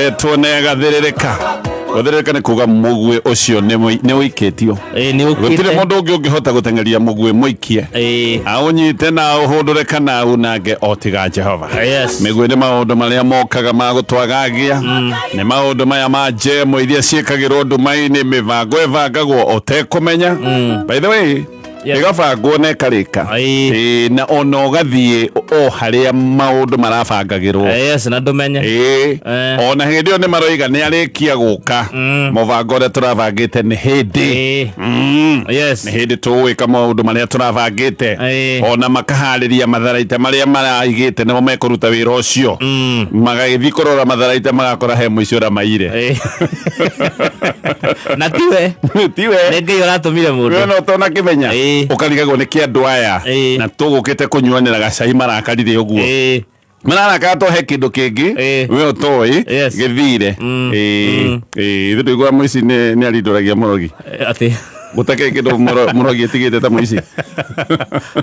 Ĩhotetwo na ĩgathĩrĩrĩka. Gũthĩrĩrĩka nĩ kuga mũguĩ ũcio nĩ ũikĩtio. Ĩĩ, nĩ Gũtirĩ ũkĩte. mũndũ ũngĩ ũngĩhota gũteng'eria mũguĩ mũikie. Aũnyite na aũhũndũre kana aunange o tiga Jehova. Yes. Mĩguĩ nĩ maũndũ marĩa mokaga ma gũtwagagia. Nĩ maũndũ maya ma njemo iria ciĩkagĩrwo nduma-inĩ, mĩbango ĩbangagwo ũtekũmenya. By the way, Ĩgabangwo na ĩkarĩka. Ĩĩ, na ona ũgathiĩ o harĩa maũndũ marabangagĩrwo. Yes, na ndũmenye. Ĩĩ. Ona hĩndĩ ĩyo nĩ maroiga nĩ arĩkia gũka. Mũbango ũrĩa tũrabangĩte nĩ hĩndĩ. Yes. Nĩ hĩndĩ tũgwĩka maũndũ marĩa tũrabangĩte. Ona makaharĩria matharaita marĩa maraigĩte nĩmo mekũruta wĩra ũcio. Magagĩthiĩ kũrora matharaita magakora he mũici ũramaire. Na tiwe. Tiwe. Nĩ Ngai ũratũmire mũndũ. We no tona kĩmenya. Ũkarigagwo nĩ kĩ andũ aya. Na tũgũkĩte kũnyuanĩra gacai marakarire ũguo. Mararakara to he kĩndũ kĩngĩ we ũtoĩ gĩthire. Ĩĩ. Ĩĩ, ithuĩ tũiguaga mũici nĩ arindũragia mũrogi. Atĩ. Gũtakĩrĩ kĩndũ mũrogi ĩtigĩte ta mũici.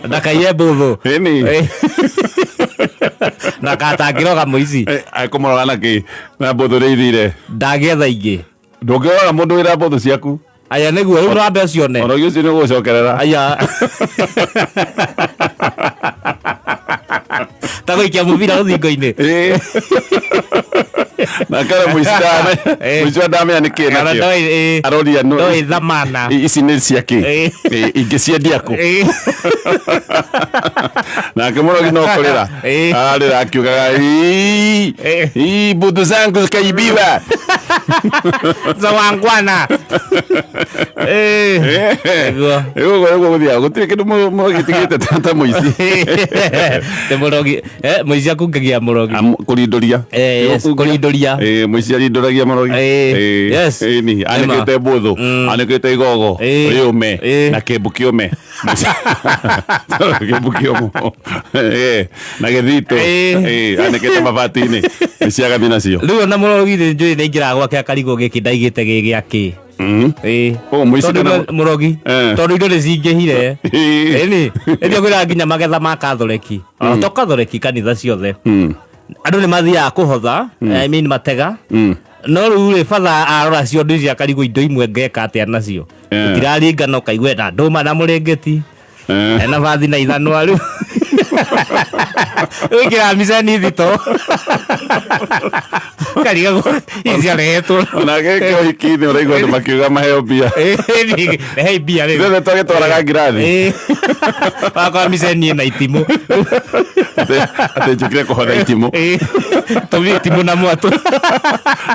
Ndakaiye mbũthũ. Ĩni. Na katangĩroga mũici. Ekũmũroga na kĩ? Na mbũthũ nĩ ithire. Ndangĩetha ingĩ. Ndũngĩroga mũndũ wĩna mbũthũ ciaku. Aya nĩguo rĩu no ũcione. Mũrogi ũcio nĩ ũgũcokerera. Aya. Ta gũikia mũbira rũthingo-inĩ. Na kare mũici mũici wa ndamenya nĩ kĩ Kana nakĩo. ndoĩ, Aroria no ndoĩ thamana. Ici nĩ cia kĩ? Ingĩciendia kũ? Nake mũrogi no kũrĩra. Ararĩra akiugaga "Ii, ii mbũthũ zangu zikaibiwa." Za wangwana. Nĩguo. Ũguo nĩguo gũthiaga gũtirĩ kĩndũ mũrogi tigĩte ta mũici. Nĩ mũrogi, mũici akungagia mũrogi. Kũrindũria. Yes, kũrindũria. Mũici arindũragia mũrogi. Yes. Ĩni, anĩkĩte mbũthũ, anĩkĩte igogo, rĩũme, na kĩmbu kĩũme. Kĩmbu kĩũmũ. Na gĩthitũ. Anĩkĩte mabati-inĩ. Nĩciagathiĩ nacio. Rĩu ona mũrogi nĩ njũĩ nĩ aingĩraga gwake akarigwo gĩkĩ ndaigĩte gĩ gĩa kĩ. Oh, mũici Tondũ kana mũrogi tondũ indo nĩ cingĩhire. Ĩni, ĩni kwĩra nginya magetha ma Katholeki. Ona to Katholeki kanitha ciothe. Andũ nĩ mathiaga kũhotha, I mean matega. No rĩu rĩ batha arora ciondo icio akarigwo indo imwe ngeka atĩa nacio. Itiraringana ũkaigua na ndũma na mũrĩngĩti. Ena bathi na ithanwa rĩu. Wĩkĩraga micani thito. Karigagwo ici arehetwo. Ona gĩkĩ ũhiki-inĩ ũraigua andũ makiuga maheo mbia. Rehei mbia rĩu. Ithuothe twagĩtwaraga ngirathi. Wakwa micani ĩna itimũ. Atĩ njũkire kũhotha itimũ. Tũmie itimũ na mwatũ.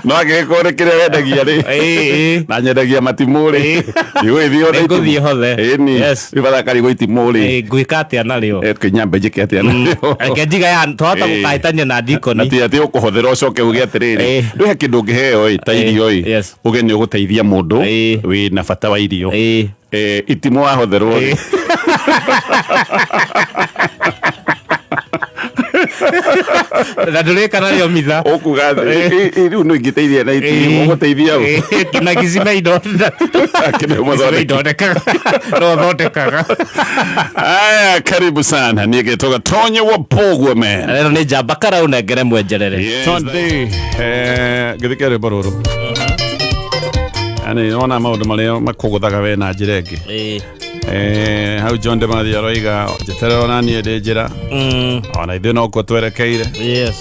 No angĩgĩkorwo nĩ kĩrĩa wendagia rĩ. Na nyendagia matimũ rĩ. Ndigũgĩthiĩ hothe itimũ. Nĩngũthiĩ hothe. Ĩni. Yes. Rĩu batha karigwo itimũ rĩ. Ngwĩka atĩa narĩo? Kĩnyambe njĩke atĩa narĩo? Reke njiga ya twahota gũkahĩtania na Na ndikoni. ti atĩ ũkũhothera ũcoke uge atĩrĩrĩ, ndwĩ he kĩndũ ũngĩheo ĩ ta irio ĩ, uge nĩ ũgũteithia mũndũ wĩ na bata wa irio. Itimũ wahotherwo rĩ. Na ndũrĩka narĩo mitha. Ũkuga atĩ rĩu no ingĩteithia na itimũ, ũgũteithia ũ? Na gicima indo. Akĩnĩ mũthondeki. Ithondekaga. No thondekaga. Aya, karibu sana. Niĩ ngetwo Gatonye wa Bogwe man. Rero nĩ njamba karau nengere mwenjerere. Sunday, ngĩthike rwĩmbo rũrũ. Yani wona maũndũ marĩa makũgũthaga we na njĩra ĩngĩ. Hau John Demathi aroiga njeterera ona niĩ ndĩ njĩra. Ona ithuĩ nokuo twerekeire. Yes.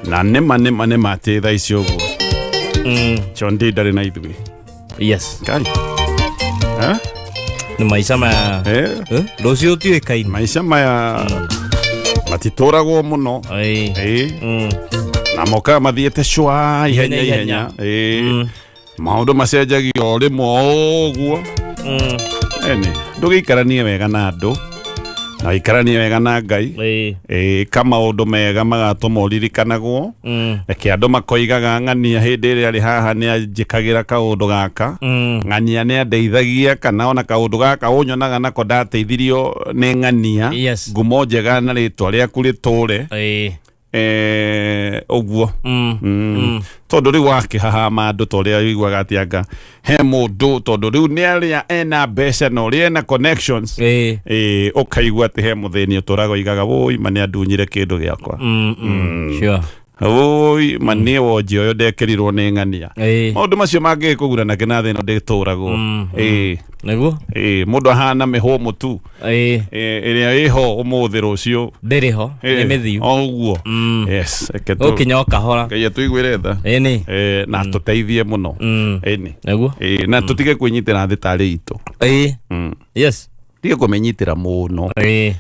Na nĩma nĩma nĩma atĩ thaa ici ũguo. John D ndarĩ na ithuĩ. Yes. Kari. Eh? Nĩ maica maya. Rũciũ ũtiũĩkaine. Maica maya matitũragwo mũno. Na mokaga mathiĩte cwa ihenya ihenya. Maũndũ macenjagia o rĩmwe o ũguo. Ĩni, ndũgĩikaranie wega na andũ na ũikaranie wega na Ngai. Ĩka maũndũ mega magatũma ũririkanagwo. Reke andũ makoigaga ng'ania hĩndĩ ĩrĩa arĩ haha nĩ anjĩkagĩra kaũndũ gaka. Ng'ania nĩ andeithagia kana ona kaũndũ gaka ũnyonaga nako ndateithirio nĩ ng'ania. Ngumo njega na rĩtwa rĩaku rĩtũre. Ũguo. Tondũ rĩu wakĩhahama andũ ta ũrĩa ũiguaga atĩ anga he mũndũ tondũ rĩu nĩ arĩa ena mbeca na ũrĩa ena connections ũkaigua atĩ he mũthĩni ũtũraga oigaga wũi ma nĩ andunyire kĩndũ gĩakwa. Sure. Oi, ma niĩ wonji ũyũ ndekĩrirwo nĩ ng'ania. Maũndũ macio mangĩgĩkũgura na kĩna thĩ ĩno ndĩtũragwo. Nĩguo. Ĩĩ, mũndũ ahana mĩhũmũ tu. Ĩrĩa ĩho ũmũthĩ rũciũ Ndĩrĩ ho, nĩ mĩthiu. O ũguo. Yes, reke tu. Ũkinya o kahora. Ngai atũiguĩre tha. Ĩni. Na tũteithie mũno. Ĩni. Nĩguo. Ĩĩ, na tũtige kwĩnyitĩra thĩ tarĩ itũ. Yes. Tige kũmĩnyitĩra mũno. Ĩĩ.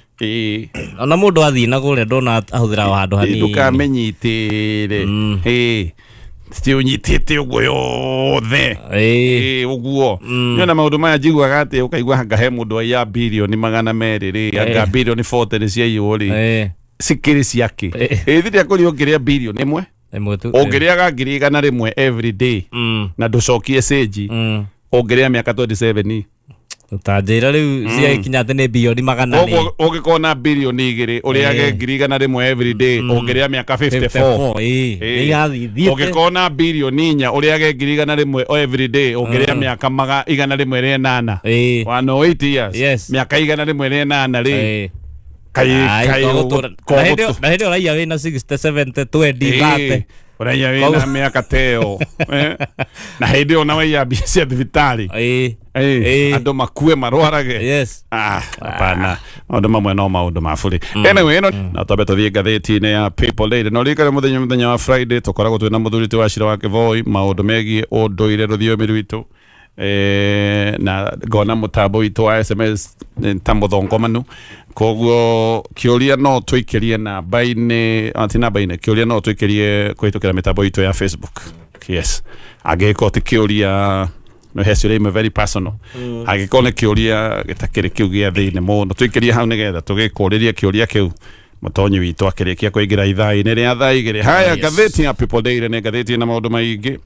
Ona mũndũ athiĩ na kũrĩa ndona ahũthĩra o handũ hanini. Ndũkamenyitĩre. Ĩĩ. Ti ũnyitĩte ũguo yothe. Ĩĩ, ũguo. Nĩona maũndũ maya njiguaga atĩ ũkaigua anga he mũndũ aiya birioni 200 rĩ, anga birioni 40 nĩ ciaiywo rĩ. Cikĩrĩ ciake. Ĩĩ, thĩrĩa kũrĩ ũngĩrĩa birioni ĩmwe. Ĩmwe tu. Ũngĩrĩaga 100,000 every day. Na ndũcokie cĩnji. Ũngĩrĩa mĩaka 27. Ũtanjĩra rĩu ciagĩkinya atĩ nĩ birioni magana nĩ. Koguo ũngĩkorwo na birioni 2 ũrĩage 100,000 every day, ũngĩrĩa mĩaka 54. 54, ĩĩ. Nĩ irathiĩ ithiĩte. Ũngĩkorwo na birioni 4 ũrĩage 100,000 every day, ũngĩrĩa mĩaka 108. 108 years. Yes. Mĩaka 108 rĩ. Kai, Ai, kai, kogũtũra. ũgũ- Na hĩndĩ ĩyo- na hĩndĩ ĩyo ũraiya wĩna 60, 70, 20, 30. Ũraiya wĩna mĩaka ta ĩyo. Na hĩndĩ ĩyo na waiya mbia cia thibitarĩ. Andũ makue marwarage. Yes. Hapana. Maũndũ mamwe no maũndũ ma bũrĩ. Anyway, ĩno na twambe tũthiĩ ngathĩti-inĩ ya People Daily. No ririkane mũthenya wa Friday tũkoragwo twĩna mũthuri ti wa Cira wa Kĩboi, maũndũ megiĩ ũndũire rũthiomi rwitũ. Na ngona mũtambo witũ wa SMS ta mũthongomanu. Koguo kĩũria no tũikĩrie namba-inĩ, ti namba-inĩ, kĩũria no tũikĩrie kũhĩtũkĩra mĩtambo itũ ya Facebook. Yes. Angĩgĩkorwo ti kĩũria, no he ciũria imwe very personal. Angĩkorwo nĩ kĩũria gĩtakĩrĩ kĩu gĩa thĩinĩ mũno, tũikĩrie hau nĩgetha tũgĩkũrĩrie kĩũria kĩu. Mũtonyi witũ akĩrĩkia kũingĩra ithaa-inĩ rĩa thaa igĩrĩ. Haya, ngathĩti ya People Daily nĩ ngathĩti ĩna maũndũ maingĩ.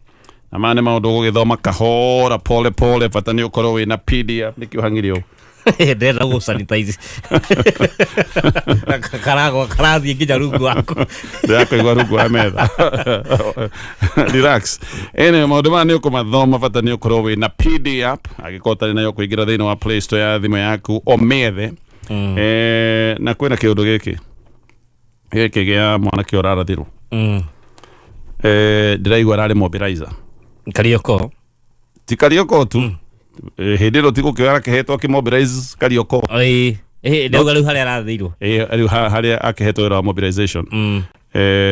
Na maya nĩ maũndũ ũgũgĩthoma kahora pole pole, bata nĩ ũkorwo wĩna PDF. Nĩkĩo hang'ire ũũ? Ndĩrenda gũ sanitize. Karagwa karathiĩ nginya rungu waku. Ndĩrakũigua rungu wa metha. Relax. Anyway, maũndũ maya nĩ ũkũmathoma, bata nĩ ũkorwo wĩna PDF. Angĩkorwo ũtarĩ nayo, kũingĩra thĩinĩ wa Play Store ya thimũ yaku ũmĩethe. Na kwĩna kĩũndũ gĩkĩ gĩkĩ gĩa mwanake ũrarathirwo. Ndĩraigua ararĩ mobilizer. Karioko. Ti Karioko tu. Hĩndĩ ĩno ti gũkĩoya akĩhetwo akĩmobilize Karioko. Ĩĩ. Ndauga rĩu harĩa arathirwo. Ĩĩ, rĩu harĩa akĩhetwo wĩra wa mobilization.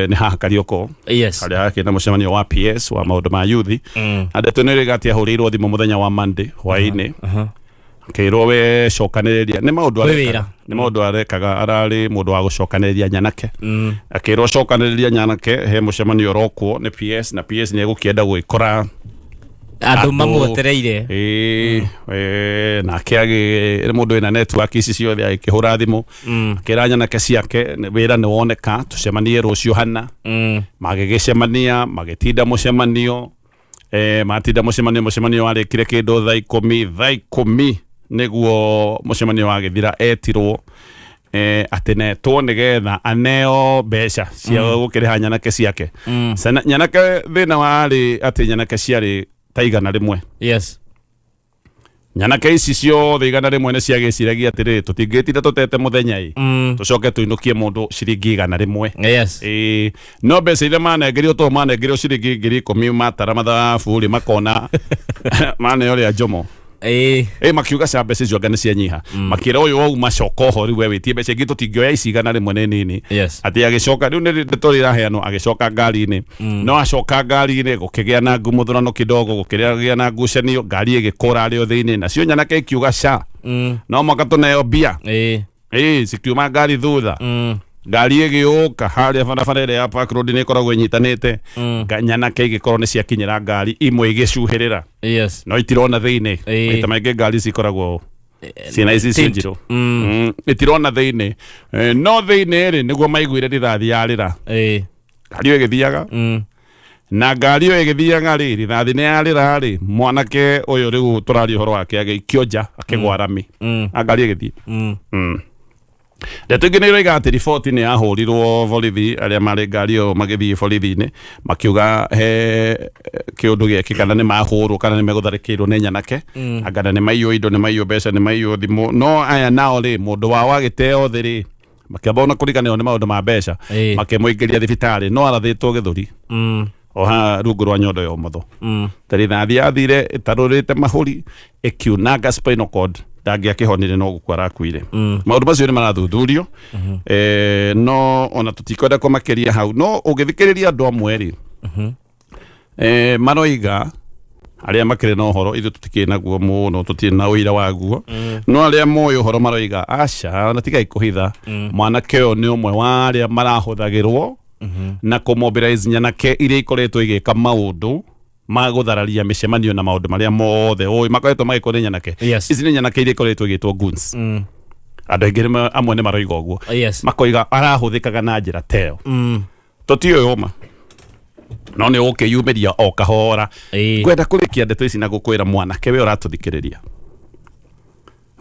Nĩ haha Karioko. Yes. Harĩa hakĩrĩ na mũcemanio wa PS wa maũndũ ma youth. Na ndeto nĩ ĩrĩga atĩ ahũrĩirwo thimũ mũthenya wa Monday hwaĩ-inĩ. Akĩrwo we cokanĩrĩria. Nĩ maũndũ Kwĩ arekaga. wĩra. Nĩ maũndũ arekaga, ararĩ mũndũ wa gũcokanĩrĩria nyanake. Akĩrwo cokanĩrĩria nyanake he mũcemanio ũrokwo nĩ PS, na PS nĩ egũkĩenda gwĩkora Andũ mamwetereire. Ĩĩ, nake mũndũ wĩna network ici ciothe agĩkĩhũra thimũ. Akĩra nyanake ciake wĩra nĩ woneka, tũcemanie rũciũ hana. Magĩgĩcemania, magĩtinda mũcemanio. Matinda mũcemanio, mũcemanio warĩkire kĩndũ thaa ikũmi, thaa ikũmi nĩguo mũcemanio wagĩthira etirwo. Atĩ netwo nĩgetha aneo mbeca cia gũkĩrĩha nyanake ciake. Sana, nyanake thĩna warĩ atĩ nyanake ciarĩ ta 100. Yes. Nyanake ici ciothe 100 nĩ ciagĩciragia atĩrĩrĩ, tũtingĩtinda tũtete mũthenya ĩ. Tũcoke tũinũkie mũndũ ciringi 100. Yes. No mbeca iria manengerio to manengerio ciringi 10,000 matara mathabu rĩ makona maneo rĩa Njomo. Makiuga ca mbeca icio anga nĩ cianyiha. Makĩra ũyũ wauma coka oho rĩu we wĩtie mbeca ingĩ tũtingĩoya ici 100 nĩ nini. Yes. Atĩ agĩcoka rĩu nĩ ndeto ĩraheanwo agĩcoka ngari-inĩ. No acoka ngari-inĩ gũkĩgĩa na ngumuthurano kidogo, gũkĩgĩa na ngucanio, ngari ĩgĩkũra arĩ o thĩinĩ. Nacio nyanake ikiuga ca. No mwaka tũneo mbia. Cikiuma ngari thutha. Ngari ĩgĩũka harĩa barabara ĩrĩa ya Park Road nĩ ĩkoragwo ĩnyitanĩte. Nyanake igĩkorwo nĩ ciakinyĩra ngari imwe igĩcuhĩrĩra. Yes. No itirona thĩinĩ. Maita maingĩ ngari cikoragwo ciĩna ici Tint. njirũ. Itirona thĩinĩ. No thĩinĩ rĩ nĩguo maiguire rithathi yarĩra. Ngari ĩyo ĩgĩthiaga. Na ngari ĩyo ĩgĩthiaga rĩ, rithathi nĩ yarĩra rĩ, mwanake ũyũ rĩu tũraria ũhoro wake agĩikio nja, akĩgwa rami. Na ngari ĩgĩthiĩ. Ndeto ingĩ nĩ iroiga atĩ riboti nĩ yahũrirwo borithi, arĩa marĩ ngari ĩyo magĩthiĩ borithi-inĩ, makiuga he kĩũndũ gĩekĩka na nĩ mahũrwo kana nĩ megũtharĩkĩirwo nĩ nyanake. Anga na nĩ maiywo indo, nĩ maiywo mbeca, nĩ maiywo thimũ. No aya nao rĩ, mũndũ wao agĩteo thĩ rĩ, Makĩamba ona kũriganĩrwo nĩ maũndũ ma mbeca. Makĩmũingĩria thibitarĩ, no arathĩtwo gĩthũri o haha rungu rwa nyondo ya ũmotho. Ta rithathi yathire ĩtarũrĩte mahũri, ĩkiunanga spinal cord, ndangĩakĩhonire, no gũkua arakuire. Maũndũ macio nĩ marathuthurio. No ona tũtikwenda kũmakĩria hau, no ũngĩthikĩrĩria andũ amwe rĩ, maroiga arĩa makĩrĩ na ũhoro, ithuĩ tũtikĩrĩ naguo mũno, tũtirĩ na ũira waguo, no arĩa moĩ ũhoro maroiga aca, ona tigai kũhitha, mwanake ũyũ nĩ ũmwe wa arĩa marahũthagĩrwo na kũmobilize nyanake iria ikoretwo igĩka maũndũ ma gũthararia mĩcemanio na maũndũ marĩa mothe ũĩ makoretwo magĩkwo nĩ nyanake. Ici nĩ nyanake iria ikoretwo igĩtwo goons. Andũ aingĩ amwe nĩ maroiga ũguo. Makoiga arahũthĩkaga na njĩra ta ĩyo. Tũtiũĩ ũma, no nĩ ũgũkĩyumĩria o kahora. Ngwenda kũrĩkia ndeto ici na gũkwĩra, mwanake we ũratũthikĩrĩria,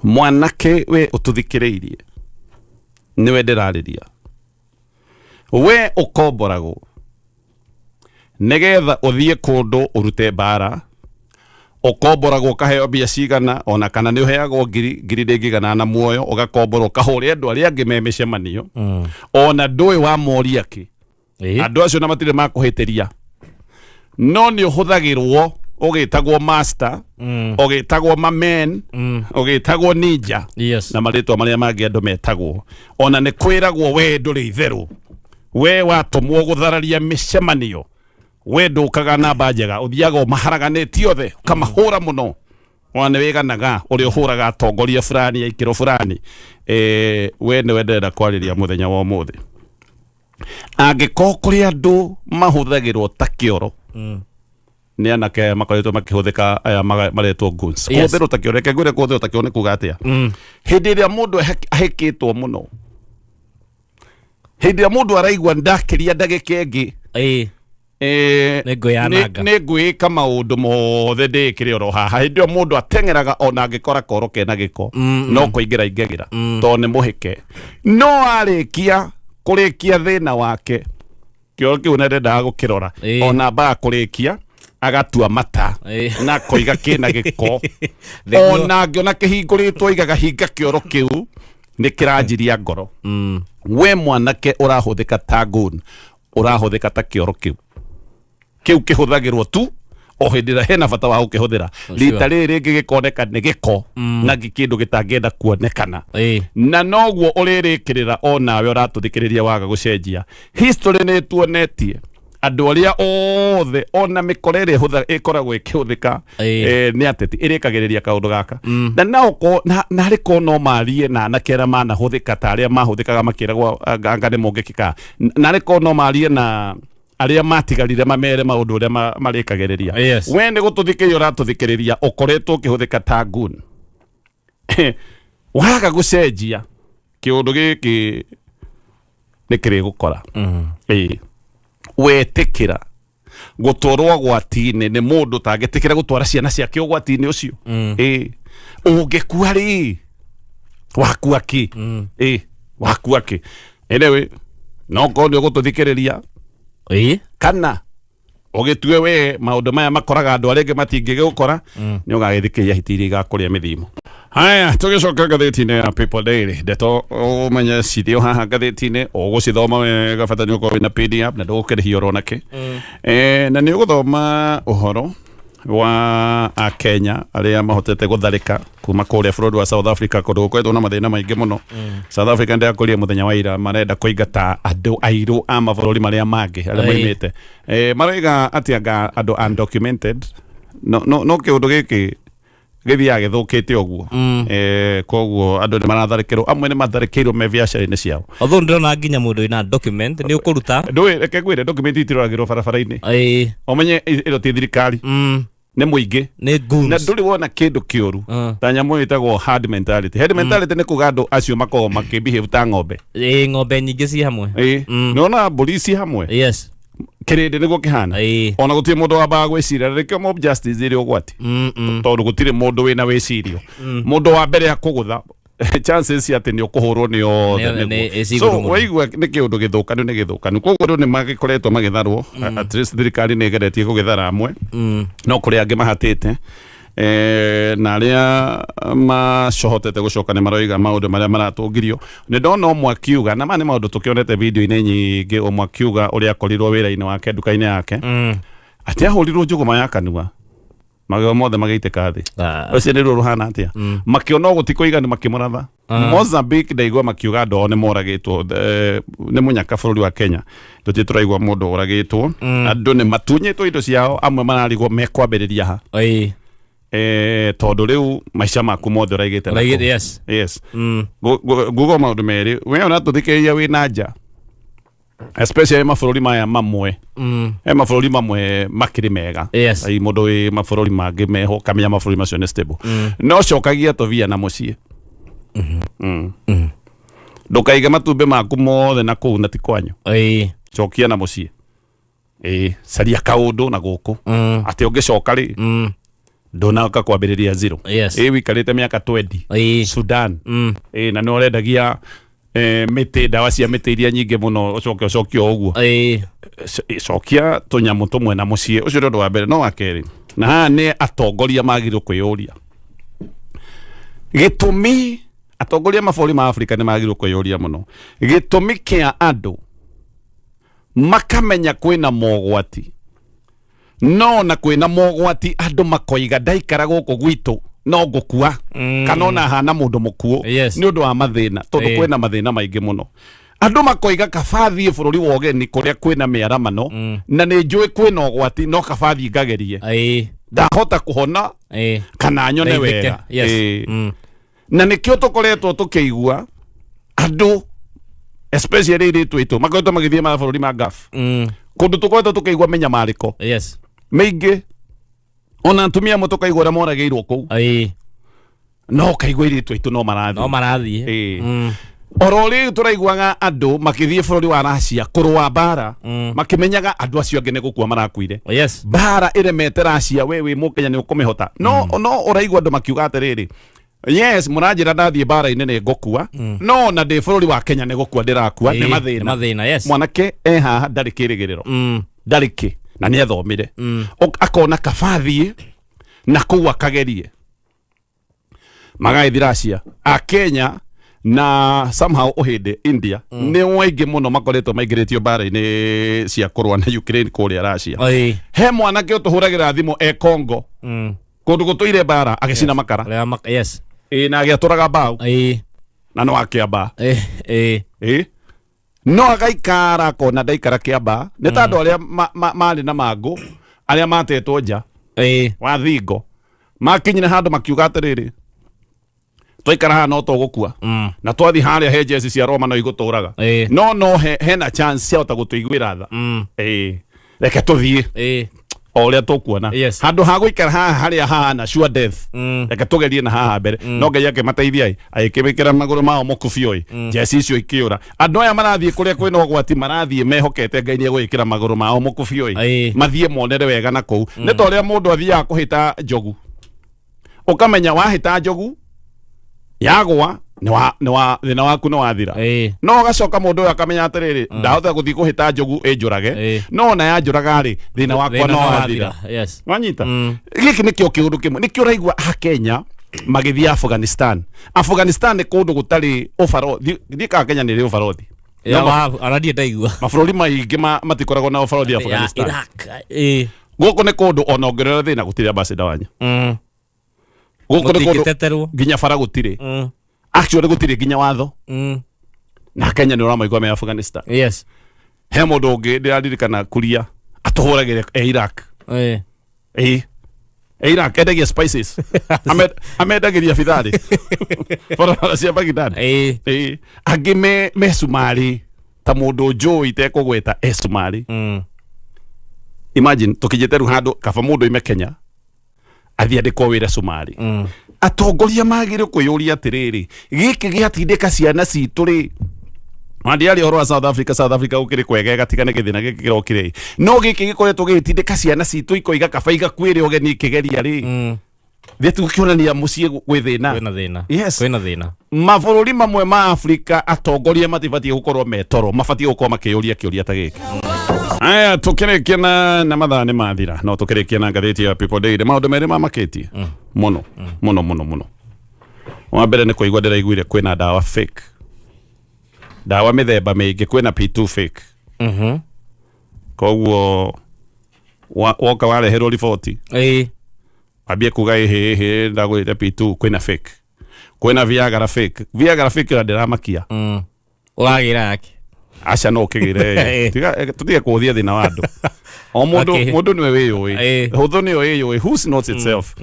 mwanake we ũtũthikĩrĩirie, nĩwe ndĩrarĩria, we ũkomboragwo nĩgetha ũthiĩ kũndũ ũrute mbara, ũkomboragwo ũkaheo mbia cigana ona kana nĩ ũheagwo ngiri, ngiri ndĩngĩigana na muoyo, ũgakomborwo ũkahũre andũ arĩa angĩ me mĩcemanio, ona ndũĩ wamoria kĩ. Andũ acio na matirĩ makũhĩtĩria, no nĩ ũhũthagĩrwo ũgĩtagwo master, ũgĩtagwo mamen, ũgĩtagwo ninja na marĩtwa marĩa mangĩ andũ metagwo. Ona nĩ kwĩragwo we ndũrĩ itherũ, we watũmwo gũthararia mĩcemanio, we ndũkaga namba njega, ũthiaga ũmaharaganĩtie othe, ũkamahũra mũno, ona nĩ wĩganaga ũrĩa ũhũraga atongoria fulani a ikĩro fulani. We nĩwe ndĩrenda kwarĩria mũthenya wa ũmũthĩ. Angĩkorwo kũrĩ andũ mahũthagĩrwo ta kĩoro, nĩ anake aya makoretwo makĩhũthĩka, aya maretwo goons. Kũhũthĩrwo ta kĩoro, reke ngwĩre kũhũthĩrwo ta kĩoro nĩ kuga atĩa. Hĩndĩ ĩrĩa mũndũ ahĩkĩtwo mũno, hĩndĩ ĩrĩa mũndũ araigua ndakĩria ndagĩka ĩngĩ, Nĩngwĩyananga. Nĩ ngwĩka maũndũ mothe ndĩĩkĩre oro haha, hĩndĩ ĩyo mũndũ ateng'eraga ona angĩkora koro kena gĩko, no kũingĩra ingagĩra tondũ nĩ mũhĩke. No arĩkia kũrĩkia thĩna wake, kĩoro kĩu na ndendaga gũkĩrora, ona ambaga kũrĩkia agatua mata na akoiga kĩna gĩko. Ona angĩona kĩhingũrĩtwo, aigaga hinga kĩoro kĩu, nĩ kĩranjiria ngoro. We mwanake ũrahũthĩka ta goon, ũrahũthĩka ta kĩoro kĩu, kĩu kĩhũthagĩrwo tu o hĩndĩ ĩrĩa hena bata wa gũkĩhũthĩra. Rita rĩrĩ rĩngĩ gĩkoneka nĩ gĩko na kĩndũ gĩtangĩenda kuonekana. Na noguo ũrĩrĩkĩrĩra o nawe ũratũthikĩrĩria waga gũcenjia. History nĩ ĩtuonetie andũ arĩa othe, ona mĩkora ĩrĩa ĩkoragwo ĩkĩhũthĩka nĩ ateti, ĩrĩkagĩrĩria kaũndũ gaka. Na no ko na harĩ ko no marie na anake arĩa manahũthĩka ta arĩa mahũthĩkaga makĩragwo anga nĩ mũngĩkĩka, na harĩ ko no marie na arĩa matigarire mamere maũndũ ũrĩa marĩkagĩrĩria. We nĩ gũtũthikĩrĩria ũratũthikĩrĩria, ũkoretwo ũkĩhũthĩka ta goon, waga gũcenjia kĩũndũ gĩkĩ nĩ kĩrĩgũkora. Ĩĩ, wetĩkĩra gũtwarwo ũgwati-inĩ nĩ mũndũ ũtangĩtĩkĩra gũtwara ciana ciake ũgwati-inĩ ũcio. Ĩĩ, ũngĩkua rĩ, wakua kĩ? Ĩĩ, wakua kĩ? Anyway, no korwo nĩ ũgũtũthikĩrĩria kana ũgĩtue we maũndũ maya makoraga andũ arĩa angĩ matingĩgĩgũkora, nĩ ũgagĩthikĩria hiti iria igakũrĩa mĩthimo. Haya, tũgĩcoka ngathĩti-inĩ ya People Daily, ndeto ũmenye cirĩ o haha ngathĩti-inĩ, ũgũcithoma wega, bata nĩ ũkorwo wĩna PDF na ndũgũkĩrĩhia oro nakĩ. Na nĩ ũgũthoma ũhoro wa Akenya arĩa mahotete gũtharĩka kuma kũrĩa bũrũri wa South Africa, kũndũ gũkoretwo na mathĩna maingĩ mũno. South Africa ndĩrakũria mũthenya wa ira marenda kũingata andũ airũ a mabũrũri marĩa mangĩ arĩa moimĩte. Maroiga atĩ anga andũ undocumented, no kĩũndũ gĩkĩ gĩthiaga gĩthũkĩte ũguo. Koguo andũ nĩ maratharĩkĩrwo, amwe nĩ matharĩkĩirwo me biacara-inĩ ciao. Although ndĩrona nginya mũndũ wĩna document nĩ ũkũruta. Ndũĩ, reke ngwĩre, document itiroragĩrwo barabara-inĩ. Ũmenye ĩno ti thirikari, nĩ mũingĩ Nĩ goons. Na ndũrĩ wona kĩndũ kĩũru ta nyamũ ĩtagwo herd mentality. Herd mentality nĩ kuga andũ acio makoragwo makĩbehave ta ng'ombe. Ĩĩ, ng'ombe nyingĩ ci hamwe. Ĩĩ, nĩwona mbũri ci hamwe? Kĩrĩndĩ nĩguo kĩhana. Ona gũtirĩ mũndũ wambaga gwĩciria, na nĩkĩo mob justice ĩrĩ ũgwati, tondũ gũtirĩ mũndũ wĩna wĩcirio. Mũndũ wa mbere akũgũtha, chances cia atĩ nĩ ũkũhũrwo nĩ othe nĩguo. Nĩ So igũrũ mũno. waigua nĩ kĩũndũ gĩthũkanu, nĩ gĩthũkanu. Koguo andũ nĩ magĩkoretwo magĩtharwo. At least thirikari nĩ ĩgeretie gũgĩthara amwe, no kũrĩ angĩ mahatĩte. Na arĩa macohotete gũcoka nĩ maroiga maũndũ marĩa maratũngirio. Nĩ ndona ũmwe akiuga, na maya nĩ maũndũ tũkĩonete video-inĩ nyingĩ, ũmwe akiuga ũrĩa akorirwo wĩra-inĩ wake nduka-inĩ yake, atĩ ahũrirwo njũgũma ya kanua, magego mothe magĩitĩka thĩ. Ũcio nĩ ruo rũhana atĩa? Makĩona ũguo ti kũiganu, makĩmũratha. Mozambique ndaigua makiuga andũ ao nĩ moragĩtwo, nĩ mũnyaka bũrũri wa Kenya tũtirĩ tũraigua mũndũ ũragĩtwo. Andũ nĩ matunyĩtwo indo ciao, amwe mararigwo mekwambĩrĩria ha. Tondũ rĩu maica maku mothe ũraigĩte na kũu. Yes. Nguga maũndũ merĩ, we ũratũthikĩrĩria wĩ na nja, especially mabũrũri maya mamwe, he mabũrũri mamwe makĩrĩ mega. Ai mũndũ wĩ mabũrũri mangĩ meho kamenya mabũrũri macio nĩ stable, no cokagia tũbia na mũciĩ. Ndũkaige matumbĩ maku mothe na kũu na ti kwanyu. Cokia na mũciĩ, ĩĩ, caria kaũndũ na gũkũ, atĩ ũngĩcoka rĩ, ndũnaka kwambĩrĩria zero. Ĩĩ, wikarĩte mĩaka 20 Sudan, ĩĩ, na nĩ ũrendagia mĩtĩ, ndawa cia mĩtĩ iria nyingĩ mũno, ũcoke ũcokie o ũguo. Cokia tũnyamũ tũmwe na mũciĩ. Ũcio nĩ ũndũ wa mbere. No wa kerĩ, na haha nĩ atongoria magĩrĩirwo kwĩyũria gĩtũmi, atongoria mabũrũri ma Afrika nĩ magĩrĩirwo kwĩyũria mũno gĩtũmi kĩa andũ makamenya kwĩna mogwati, no na kwĩna mogwati andũ makoiga ndaikara gũkũ gwitũ no ngũkua, kana ona hana mũndũ mũkuũ, nĩ ũndũ wa mathĩna, tondũ kwĩna mathĩna maingĩ mũno. Andũ makoiga kaba thiĩ bũrũri wa ũgeni kũrĩa kwĩna mĩaramano, na nĩ njũĩ kwĩna ũgwati, no kaba thiĩ ngagerie, ndahota kũhona kana nyone Ndeithĩke. wega. Na nĩkĩo tũkoretwo tũkĩigua andũ, especially airĩtu aitũ, makoretwo magĩthiĩ mabũrũri ma Gulf, kũndũ tũkoretwo tũkĩigua mĩnyamarĩko mĩingĩ, ona atumia amwe tũkaigua ũrĩa moragĩirwo kũu. No ũkaigua airĩtu aitũ no marathiĩ. No marathiĩ. Oro rĩu tũraiguaga andũ makĩthiĩ bũrũri wa Russia kũrũa mbara, makĩmenyaga andũ acio angĩ nĩ gũkua marakuire. Mbara ĩremete Russia, we wĩ Mũkenya nĩ ũkũmĩhota? No no ũraigua andũ makiuga atĩrĩrĩ, yes, mũranjĩra ndathiĩ mbara-inĩ nĩ ngũkua, no na ndĩ bũrũri wa Kenya nĩ gũkua ndĩrakua nĩ mathĩna. Nĩ mathĩna, yes. Mwanake e haha ndarĩ kĩrĩgĩrĩro, ndarĩ kĩ, na nĩ athomire. Akona kaba athiĩ na kũu akagerie. Magagĩthiĩ Russia. A Kenya na somehow ũhĩndĩ India nĩ aingĩ mũno makoretwo maingĩrĩtio mbara-inĩ cia kũrũa na Ukraine kũrĩa Russia. He mwanake ũtũhũragĩra thimũ e Congo, kũndũ gũtũire mbara, agĩcina makara. Ĩĩ, na agĩatũraga mbaũ, na no akĩamba. Ĩĩ, no agaikara akona ndaikara kĩamba nĩ ta andũ arĩa marĩ na mangũ, arĩa matetwo nja wa thingo, makinyire handũ makiuga atĩrĩrĩ, twaikara haha no tũgũkua, na twathiĩ harĩa he jeci cia Roma no igũtũraga, no hena chance ciahota gũtũiguĩra tha. Ĩĩ, reke tũthiĩ o ũrĩa tũkuona, handũ ha gũikara haha harĩa hahana sure death. Reke tũgerie na haha mbere. No Ngai akĩmateithia ĩ, agĩkĩmĩkĩra magũrũ mao mũkubio ĩ, jeci icio ikĩũra. Andũ aya marathiĩ kũrĩa kwĩna ũgwati, marathiĩ mehokete Ngai nĩ egũgĩkĩra magũrũ mao mũkubio ĩ, mathiĩ monere wega na kũu. Nĩ ta ũrĩa mũndũ athiaga kũhĩta njogu, ũkamenya wahĩta njogu yagwa nĩ wa thĩna waku nĩ wathira. No ũgacoka mũndũ ũyũ akamenya atĩrĩrĩ, ndahota gũthiĩ kũhĩta njogu ĩnjũrage, no ona yanjũraga rĩ, thĩna wakwa Thĩna no no wathira. wathira. Wanyita? Gĩkĩ nĩkĩo kĩũndũ kĩmwe nĩkĩo ũraigua a Kenya magĩthiĩ Afghanistan. Afghanistan nĩ kũndũ gũtarĩ ũbarothi. Thiĩ ka Kenya nĩ rĩ ũbarothi? Ya, No, ona ndirĩ ndaigua. mabũrũri maingĩ matikoragwo na ũbarothi Ya, Afghanistan. Iraq. Gũkũ nĩ kũndũ ona ũngĩrora thĩna gũtirĩ ambassador wanyu. Gũkũ nĩ kũndũ Mũtingĩteterwo. nginya bara gũtirĩ. Actually gũtirĩ nginya watho. Na Kenya nĩ ũramaigua me Afghanistan. He mũndũ ũngĩ ndĩraririkana kuria atũhũragĩre e Iraq. Ĩĩ, e Iraq endagia spices. Amendagĩria bitharĩ barabara cia Baghdad. Ĩĩ, angĩ me Sumarĩ, ta mũndũ njũĩ itekũgweta e Sumarĩ. Imagine tũkinyĩte rĩu handũ kaba mũndũ oime Kenya athiĩ andĩkwo wĩra Sumarĩ. Atongoria magĩrĩirwo kwĩyũria atĩrĩrĩ, gĩkĩ gĩatindĩka ciana citũ rĩ, na ndiaria ũhoro wa South Africa. South Africa gũkĩrĩ kwegega, tiga nĩ gĩthĩna gĩkĩ kĩrokire, no gĩkĩ gĩkoretwo gĩgĩtindĩka ciana citũ ikoiga kaba igakuĩre ũgeni ikĩgeria rĩ, thĩ tũkĩonania mũciĩ gwĩ thĩna. Kwĩna thĩna. Yes. Kwĩna thĩna. Mabũrũri mamwe ma Afrika atongoria matibatiĩ gũkorwo me toro, mabatiĩ gũkorwo makĩyũria kĩũria ta gĩkĩ. Aya, tukĩrĩkia na mathaa nĩ mathira, no tukĩrĩkia na ngathĩti ya People Daily, maũndũ merĩ mamakĩtie mũno mũno mũno mũno. Wa mbere nĩ kũigua ndĩraiguire kwĩna ndawa fake, ndawa mĩthemba mĩingĩ, kwĩna P2 fake. Koguo woka wareherwo riboti, wambie kuga ĩhĩ ĩhĩ, ndagũrĩte P2, kwĩna fake, kwĩna Viagra fake. Viagra fake ĩyo ndĩramakia. Ũragĩra yake? Aca, no ũkĩgĩre. Tiga tũtige kũhũthia thĩna wa andũ o mũndũ. Mũndũ nĩwe wĩyũĩ. Hũthũ nĩyo ĩyũĩ, who knows itself.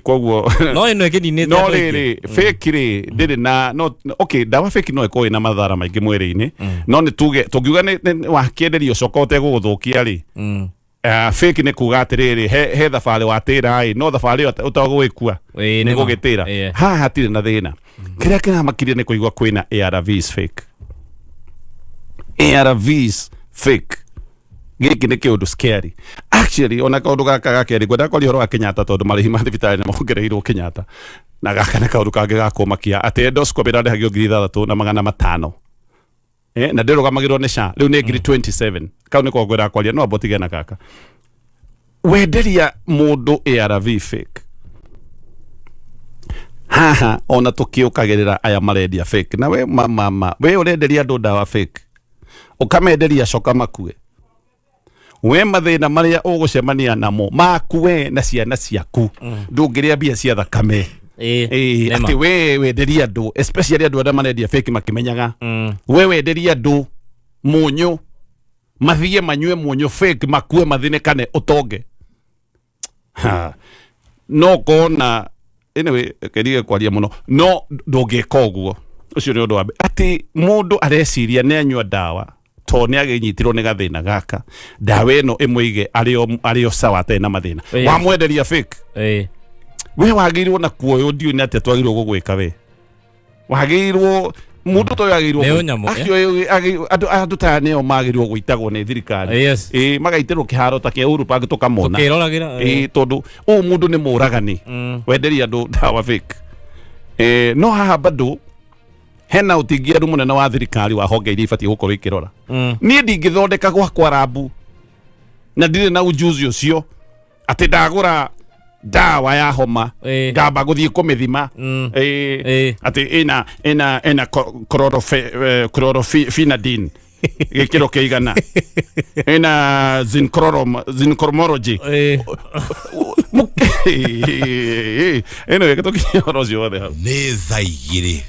Koguo No ĩno ĩkĩninĩte no andũ aingĩ. Rĩrĩ, fake rĩ, ndĩrĩ na no okay, ndawa fake no ĩkorwo ĩna mathara maingĩ mwĩrĩ-inĩ, no nĩ tuge tũngiuga nĩ wakĩenderio coka ũtegũgũthũkia rĩ, fake nĩ kuga atĩrĩrĩ, he thabarĩ watĩra ĩ, no thabarĩ ĩyo ũtagũgĩkua Ĩĩ, nĩ nĩ ma. gũgĩtĩra. Haha hatirĩ na thĩna. Kĩrĩa kĩramakirie nĩ kũigua kwĩna ARVs fake, ARVs fake. Gĩkĩ nĩ kĩũndũ scary actually. Ona kaũndũ gaka ga kerĩ, ngwenda kwaria ũhoro wa Kenyatta, tondũ marĩhi ma thibitarĩ nĩ mongereirwo Kenyatta, na gaka nĩ kaũndũ kangĩ ga kũmakia, atĩ endoscopy ĩrarĩhagio 6500, na ndĩrũgamagĩrwo nĩ SHA, rĩu nĩ ngiri 27. Kau nĩko ngwenda kwaria, no amba ũtige na gaka. Wenderia mũndũ ARV fake haha, ona tũkĩũkagĩrĩra aya marendia fake, na we mama, we ũrenderia andũ ndawa fake, ũkamenderia coka makue, we mathĩna marĩa ũgũcemania namo maku we na ciana ciaku, ndũngĩrĩa mbia cia thakame. Nĩma. Atĩ we wenderia andũ, especially andũ arĩa marendia fake makĩmenyaga, we wenderia andũ mũnyũ, mathiĩ manyue mũnyũ fake, makue, mathinĩkane, ũtonge. Ha. No kona anyway, kerige kwaria mũno, no ndũngĩka ũguo. Ũcio nĩ ũndũ wa mbere, atĩ mũndũ areciria nĩ anyua ndawa to nĩ agĩnyitirwo nĩ gathĩna gaka, ndawa ĩno ĩmũige arĩ o sawa, atarĩ na mathĩna. Wamwenderia fake, we wagĩrĩirwo na kuoywo, ndiũĩ nĩ atĩa twagĩrĩirwo gũgwĩka. We wagĩrĩirwo, mũndũ ta ũyũ agĩrĩirwo Nĩ ũnyamũ, eh? Actually, andũ ta aya nĩo magĩrĩirwo gũitagwo nĩ thirikari. Ĩ magaitĩrwo kĩharo ta kĩa Uhuru Park, tũkamona. Tũkĩroragĩra. Ĩ, tondũ ũyũ mũndũ nĩ mũragani, wenderia andũ ndawa fake. No haha bado hena ũtingiaru mũnene wa thirikari, wa honge iria ibatiĩ gũkorwo ikĩrora. Niĩ ndingĩthondeka gwakwa rambu na ndirĩ na ujuzi ũcio, atĩ ndagũra ndawa ya homa, ngamba gũthiĩ kũmĩthima, atĩ ĩna chlorofenadine gĩkĩro kĩigana, ĩna zinchromology. Anyway, tũkinye ũhoro ũcio wothe hau. Nĩ thaa 2.